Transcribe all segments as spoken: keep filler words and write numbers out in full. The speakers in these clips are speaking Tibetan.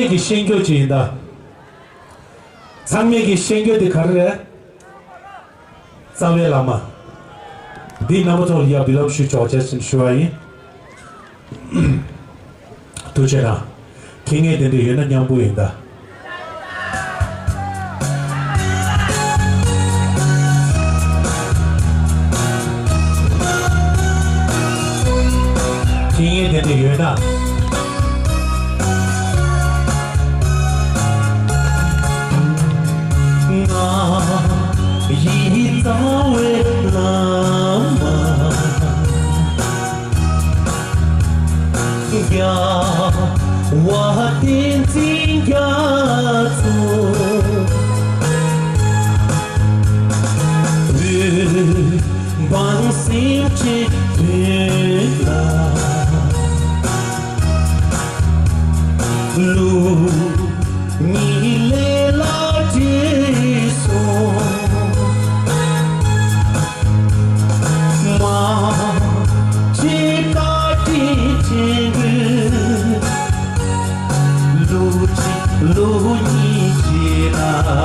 གི་ཤེས་རྒྱུ་ཅིག་ཡིན་ད། ཚང་མས་ཀྱི་ཤེས་རྒྱུ་དེ་ག་རེ་རེད། རྩ་བའི་བླ་མ། འདི་རྣམ་པ་ཚོ་ལ་ཡ་བི་ལབ་ཞུ་ཆོག་ཅེས་ཞུ་བ་ཡིན། ཐུགས་རྗེ་གནང་། ཁྱེད་ངའི་དེ་འདྲ་ཡོད་ན་མཉམ་པོ་ཡིན་ད། ཁྱེད་ངའི་དེ་འདྲ་ཡོད་ན། ང་ཡི་རྩ་བའི་བླ་མ། རྒྱལ་བ་བསྟན་འཛིན་རྒྱ་མཚོ། འོད་འབར་སེམས་ཅན་དོན་ལ། ལུགས་གཉིས་ལས་ལ་བྲེལ་སོང་། མ་བྱེད་བཀའ་དྲིན་དྲན་དགོས། ལོ་གཅིག་ལོ་གཉིས་རྗེས་ལ།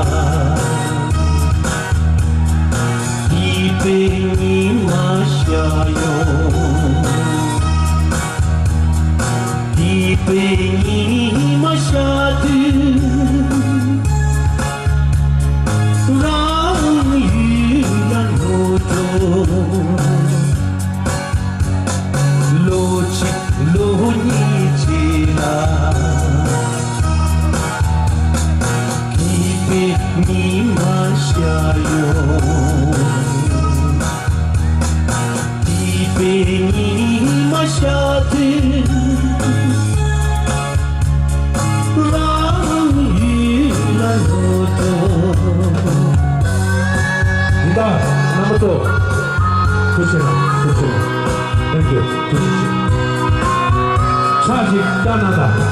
སྐྱིད་པའི་ཉི་མ་ཤར་ཡོང་། སྐྱིད་པའི་ཉི་མ་ཤར་དུས། རང་ཡུལ་ལ་ལོག་འགྲོ། ལོ་གཅིག་ལོ་གཉིས་རྗེས་ལ། སྐྱིད་པའི་ཉི་མ་ཤར་ཡོང་། སྐྱིད་པའི་ཉི་མ་ཤར་དུས། རང་ཡུལ་ལ་ལོག་འགྲོ། ཡིན་ད། རྣམ་པ་ཚོ། ཐུགས་རྗེ་གནང་། ཐུགས་རྗེ་གནང་། Thank you. ཐུགས་རྗེ་ཆེ། ཕྱག་ཅིག་བརྐྱངས་གནང་དང་།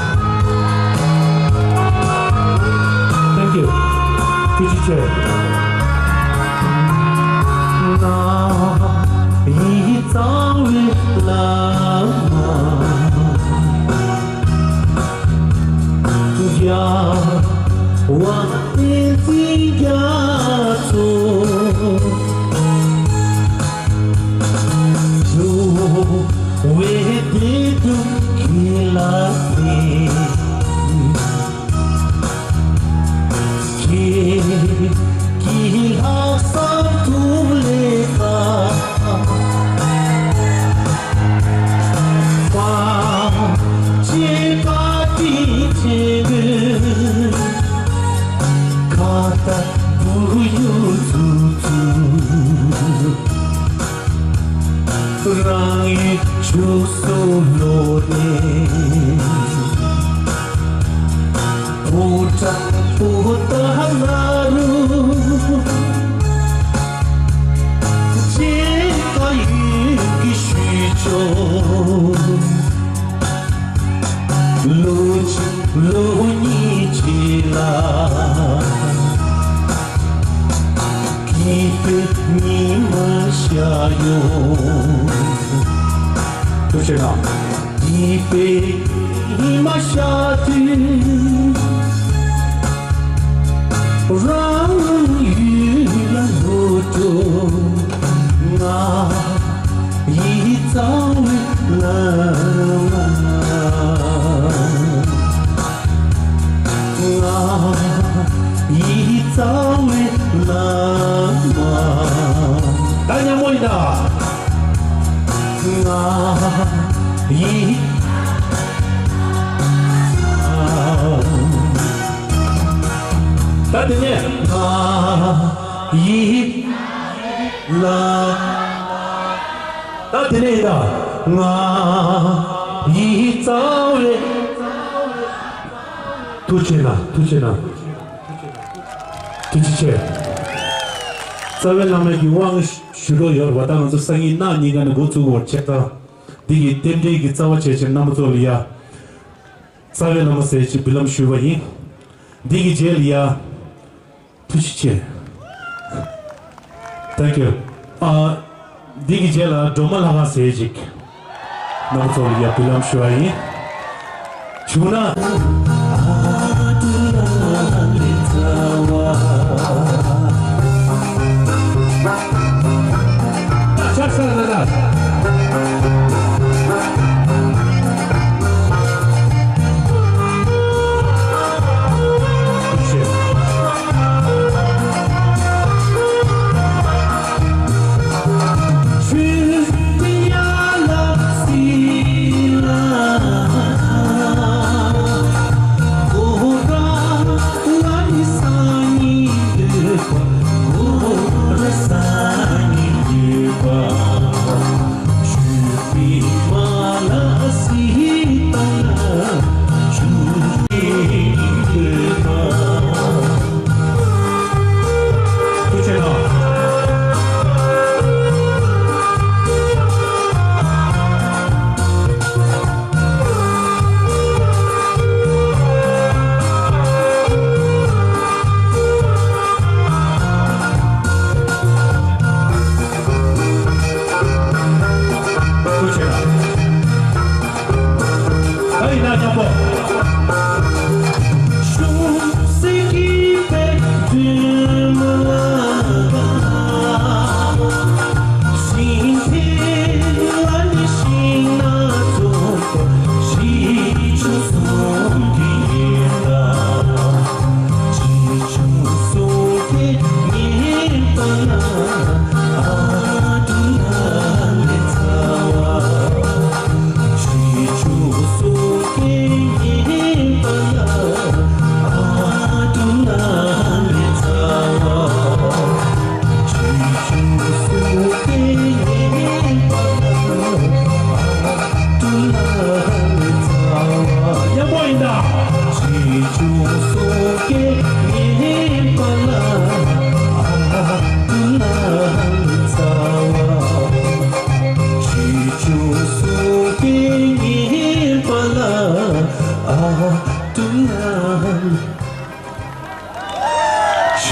Thank you. ཐུགས་རྗེ་ཆེ། ང་ཡི་རྩ་བའི་བླ་མ། རྒྱལ་བ་བསྟན་འཛིན་རྒྱ་མཚོ། འགྲོ་བའི་བདེ་སྡུག་ཁས་བླངས་ཏེ། ཁྱེད་ཀྱི་ལྷག་བསམ་ཐུགས་ལས་བཀའ། བར་ཆད་བཀའ་དྲིན་དྲན་དགོས། ཁ་བཏགས་བུ་ཡུག་ཚུབ་ཚུབ། རང་ཡུལ་ཕྱོགས་སུ་ལོག་ནས། ཕོ་བྲང་པོ་ཏཱ་ལ་རུ། མཇལ་ཁ་ཡིད་ཀྱིས་ཞུས་ཆོག། ལོ་གཅིག་ལོ་གཉིས་རྗེས་ལ། སྐྱིད་པའི་ཉི་མ་ཤར་ཡོང་། ཐུགས་རྗེ་གནང་། སྐྱིད་པའི་ཉི་མ་ཤར་དུས། རང་ཡུལ་ལ་ལོག་འགྲོ། ང་ཡི་རྩ་བའི་བླ་མ། ང་ཡི་རྩ་བའི་བླ་མ། ད་མཉམ་པོ་ཡིན་ད། ང་ཡི། ད་དེ་ནས། ང་ཡི་བླ། ད་དེ་ནས་ཡིན་ད། ང་ཡི་རྩ་བའི། ཐུགས་རྗེ་གནང་། ཐུགས་རྗེ་གནང་། ཐུགས་རྗེ་ཆེ། རྩ་བའི་བླ་མའི་གི་དབང་ཞུ་རོགས་ཡོད་རེད་པ། ད་ང་ཚོ་སང་ཉིན་གནངས་ཉིན་ཀ་ནས་འགོ་བཙུགས་དགོས་ཆེ་ད། འདི་གི་རྟེན་འབྲེལ་གྱི་རྩ་བ་བྱས་ཕྱིར་རྣམ་པ་ཚོ་ལ་ཡ། རྩ་བའི་བླ་མ་ཟེར་ཅིག་འབུལ་ལམ་ཞུས་པ་ཡིན། འདི་གི་རྗེས་ལ་ཡ། ཐུགས་རྗེ་ཆེ། Thank you. ཨ། འདི་གི་རྗེས་ལ་སྒྲོལ་མ་ལྷ་ཁང་ཟེར་ཅིག་རྣམ་པ་ཚོ་ལ་ཡ་འབུལ་ལམ་ཞུ་བ་ཡིན། བྱུང་ན།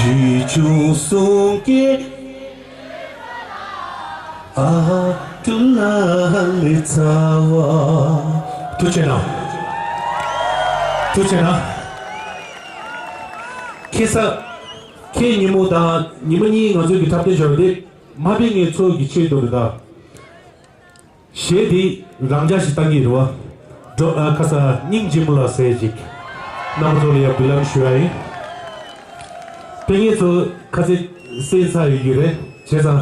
རི་ཆུང་གསུང་སྐད། ཨ་ཏུ་ན་ལི་ཚ་བ། ཐུགས་རྗེ་གནང་། ཐུགས་རྗེ་གནང་། ཁ་སང་ཁ་ཉིན་མོ་དང་ཉི་མ་གཉིས་ང་ཚོའི་གི་འཁྲབ་སྟོན་བྱས་པ་དེ་མ་ཕེབས་མཁན་ཚོ་གི་ཆེད་དུ་རེད་ད། གཞས་འདི་རང་འཇགས་ཤིག་བཏང་གི་རེད་བ། འགྲོ་ཨ་ཁ་ས་སྙིང་རྗེ་མོ་ལ་ཟེར་ཅིག་རྣམ་པ་ཚོ་ལ་ཡང་འབུལ་ལམ་ཞུ་ཡ་ཡིན། དཔེ་ངེད་ཚོ་ཁ་ཚེ་སེམས་ཚ་ཡོད་ཀྱི་རེད་བྱས་ཙང་།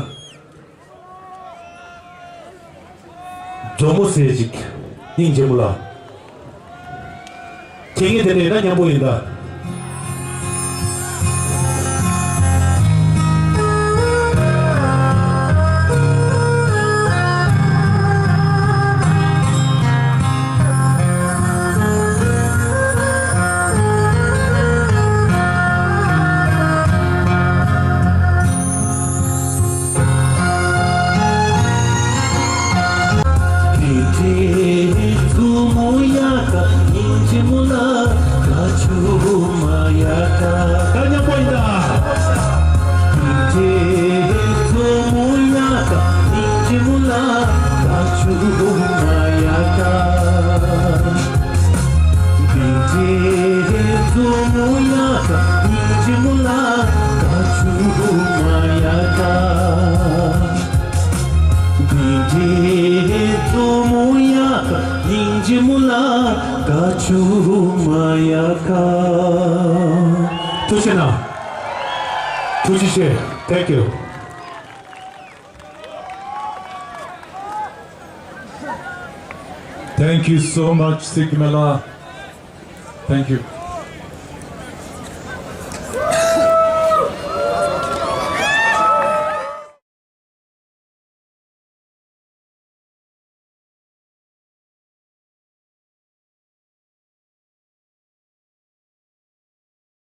མཛོ་མོ་ཟེར་ཅིག་སྙིང་རྗེ་མོ་ལ། ཁྱེད་ངེད་དེ་ནས་ད་མཉམ་པོ་ཡིན་ད། དེ་འདྲའི་མཛོ་མོ་ཡ་ཀ་སྙིང་རྗེ་མོ་ལ་ཀ་ཆུ་མ་ཡ་ཀ་ད་མཉམ་པོ་ཡིན་ད། དེ་འདྲའི་མཛོ་མོ་ཡ་ཀ་སྙིང་རྗེ་མོ་ལ་ཀ་ཆུ་མ་ཡ་ཀ་དེ་འདྲའི་མཛོ་མོ་ཡ་ཀ་སྙིང་རྗེ་མོ་ལ་ཀ་ཆུ་མ་ཡ་ཀ་དེ་འདྲའི་མཛོ་མོ་ཡ་ཀ་སྙིང་རྗེ་མོ་ལ་ཀ་ཆུ་མ་ཡ་ཀ་ཐུགས་རྗེ་གནང་། ཐུགས་རྗེ་ཆེ། Thank you. Thank you so much, Sigmela. Thank you.